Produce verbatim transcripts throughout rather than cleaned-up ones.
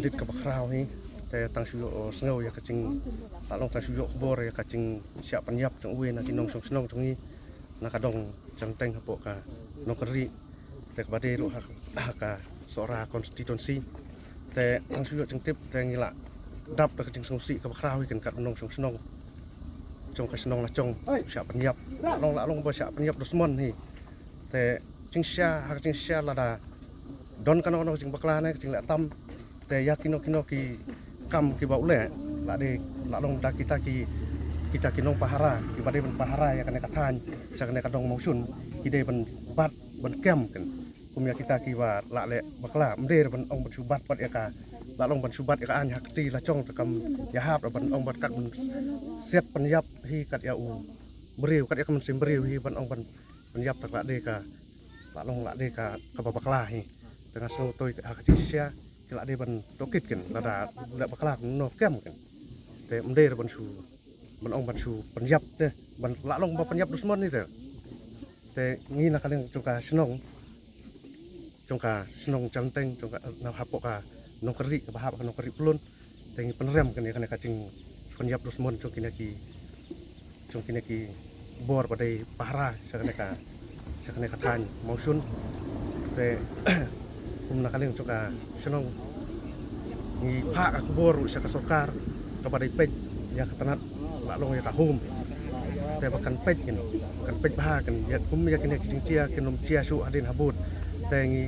Rit kaba khraw hi, te tang shu ïoh sngew ïa ka jing, la long tang shu ïoh khubor ïa ka jingshah pynïap jong uwei na ki nongshong shnong jong ngi, na ka dong Jalteng hapoh ka Nongkynrih, te kaba dei ruh ha, ha ka Sohra constituency. Te tang shu ïoh jingtip te ngi la dap da ka jingsngewsih kaba khraw hi kan kat nongshong shnong jong ka shnong la jong shah pynïap. La long, la long ba shah pynïap dusmon hi. Te jingshisha, ha ka jingshisha lada don kano kano ka jingbakla ne ka jingleh tam, te ïa kino kino ki kam kiba u leh, la dei, la long da kita ki, kita ki nongpahara kiba dei ban pahara ïa kane ka thaiñ, sha kane ka dong Mawshun, ki dei ban bat ban kem kan. Kum ïa kita kiba la leh bakla, ym dei ban ong ban shu bat pat ïa ka, la long ban shu bat ïa ka aiñ ha kti la jong, te kam ïahap ban ong ban kat ban siat pynïap hi kat ïa u briew, kat ïa ka mynsiem briew hi ban ong ban pynïap, te ka la dei ka, la long la dei ka, kaba bakla hi. Te nga sngew to ha ka jingshisha ki la dei ban tohkit kan, lada leh bakla kumno kem kan. Te ym dei ban shu, ban ong ban shu pynïap te, ban la long ba pynïap dusmon hi te. Te ngi na ka liang jong ka shnong, jong ka shnong Jalteng, jong ka, na hapoh ka Nongkynrih, kaba hap ha Nongkynrih Pyllun, te ngi pynrem kan ïa kane ka jingpynïap dusmon jong kine ki, jong kine ki bor ba dei pahara sha kane ka, sha kane ka thaiñ Mawshun. Te kum na ka liang jong ka shnong ngi phah ka khubor ruh sha ka sorkar kaba dei peit ïa ka tnat, la long ïa ka home, te ba kan peit kan, ba kan peit bha kan ïa kum ïa kine ki jingjia kin ym jia shuh hadien habud. Te ngi,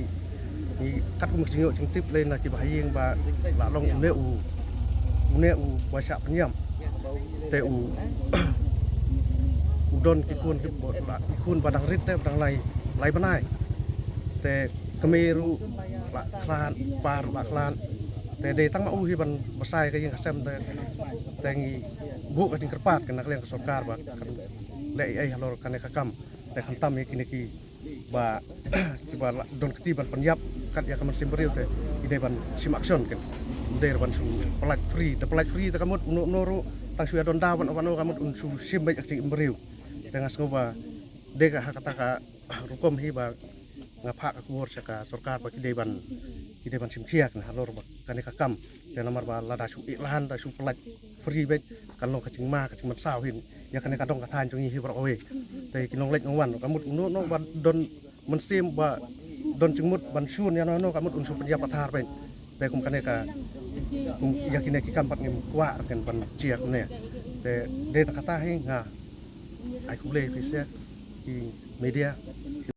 ngi katkum ka jingïoh jingtip lei na kiba ha ïing ba la long une u, une uba shah pynïap, te u, u don ki khun ki, ki khun ba dang rit te ba dang lai, lai bnai. Te kmie ruh la khlad, kpa ruh la khlad. Te dei tang ma u hi ban basai ka ïing ka sem te, te ngi buh ka jingkyrpad kan na ka liang ka sorkar ba kan leh ei ei halor kane ka kam. Te khamtam ïa kine kiba, kiba la don kti ban pynïap kat ïa ka mynsiem briew te ki dei ban shim action kan. Ym dei ban shu pyllait free, da pyllait free te ka mut uno uno ruh tang shu ïa don daw ban, ban, ka mut un shu shim beit ïa ka jingim briew. Te nga sngew ba dei ka ha kata ka rukom hi ba nga phah ka khubor sha ka sorkar ba ki dei ban, ki dei ban shim khia kan halor ba kane ka kam. Te namar ba lada shu ïeh lan, da shu pyllait free beit, kan long ka jingma ka jingmynsaw hi ïa kane ka dong ka thaiñ jong ngi hi baroh kawei. Te ki nongleit nongwan, ka mut uno uno ba don mynsiem ba don jingmut ban shun ïano ïano, ka mut un shu pynïap pathar beit. Te kum kane ka, kum ïa kine ki kam pat ngim kwah kan ban jia kumne. Te dei tang kata hi nga ai khublei phi sha ki media.